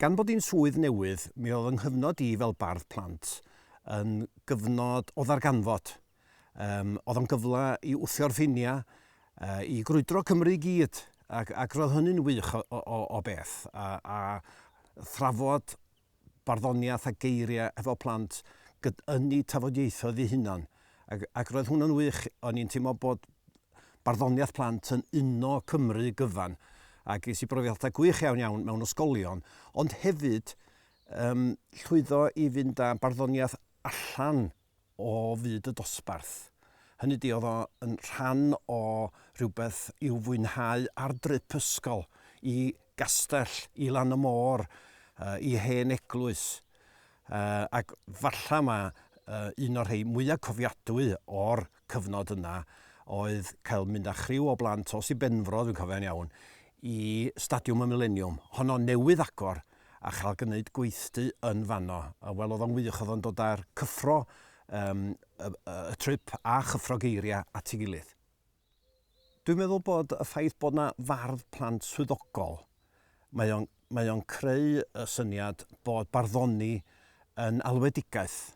Gan bod hi'n swydd newydd, mi oedd 'y nghyfnod i fel bardd plant yn gyfnod o ddarganfod. Um, oedd o'n gyfle i wthio'r ffiniau, uh, i grwydro Cymru i gyd, ac, ac roedd hynny'n wych o, o, o beth, a, a thrafod barddoniaeth a geiriau efo plant gyd yn eu tafodieithoedd eu hunan. Ac, ac roedd hwnna'n wych, o'n i'n teimlo bod barddoniaeth plant yn uno Cymru gyfan, a ges i brofiadau gwych iawn iawn mewn ysgolion, ond hefyd um, llwyddo i fynd â barddoniaeth allan o fyd y dosbarth. Hynny ydi, oedd o yn rhan o rhywbeth i'w fwynhau ar drip ysgol, i gastell, i lan y môr, i hen eglwys. Ac falla ma un o'r rhei mwyaf cofiadwy o'r cyfnod yna oedd cael mynd â chriw o blant o Sir Benfro, dwi'n cofio'n iawn, i Stadiwm y Mileniwm. Honno newydd agor a chael gwneud gweithdy yn fanno. A wel, oedd o'n wych, oedd o'n dod â'r cyffro um, y, y, y trip a chyffro geiriau at ei gilydd. Dwi'n meddwl bod y ffaith bod 'na fardd plant swyddogol, mae o'n mae o'n creu y syniad bod barddoni yn alwedigaeth.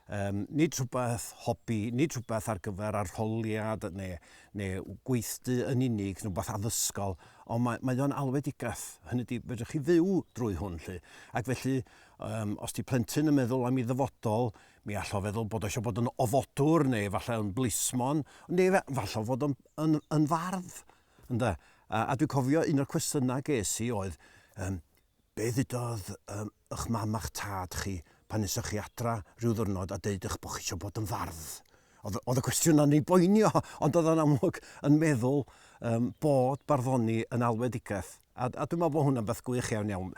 Yym, nid rhywbeth hobi, nid rhywbeth ar gyfer arholiad neu neu gweithdy yn unig, neu rhywbeth addysgol, ond mae mae o'n alwedigaeth. Hynny ydi, fedrwch chi fyw drwy hwn 'lly. Ac felly, yym, os 'di plentyn yn meddwl am ei ddyfodol, Mi all o feddwl bod o eisiau bod yn ofodwr neu efallai yn blismon, neu falle fod o'n yn, yn fardd, ynde? A, a dwi'n cofio un o'r cwestiynau ges i oedd, um, be ddudodd um, eich mam a'ch tad chi pan nesoch chi adra rhyw ddwrnod a deud eich bod chi eisiau bod yn fardd? Oedd, oedd y cwestiwn yna'n ei boenio, ond oedd o'n amlwg yn meddwl um, bod barddoni yn alwedigaeth. A, a dwi'n meddwl bod hwnna'n beth gwych iawn iawn.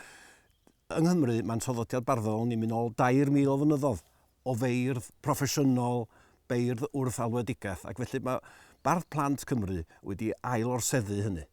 Yng Nghymru, mae'n traddodiad barddol ni'n mynd ôl 3,000 o flynyddoedd o feirdd proffesiynol, beirdd wrth alwedigaeth, ac felly mae Bardd Plant Cymru wedi ail-orseddu hynny.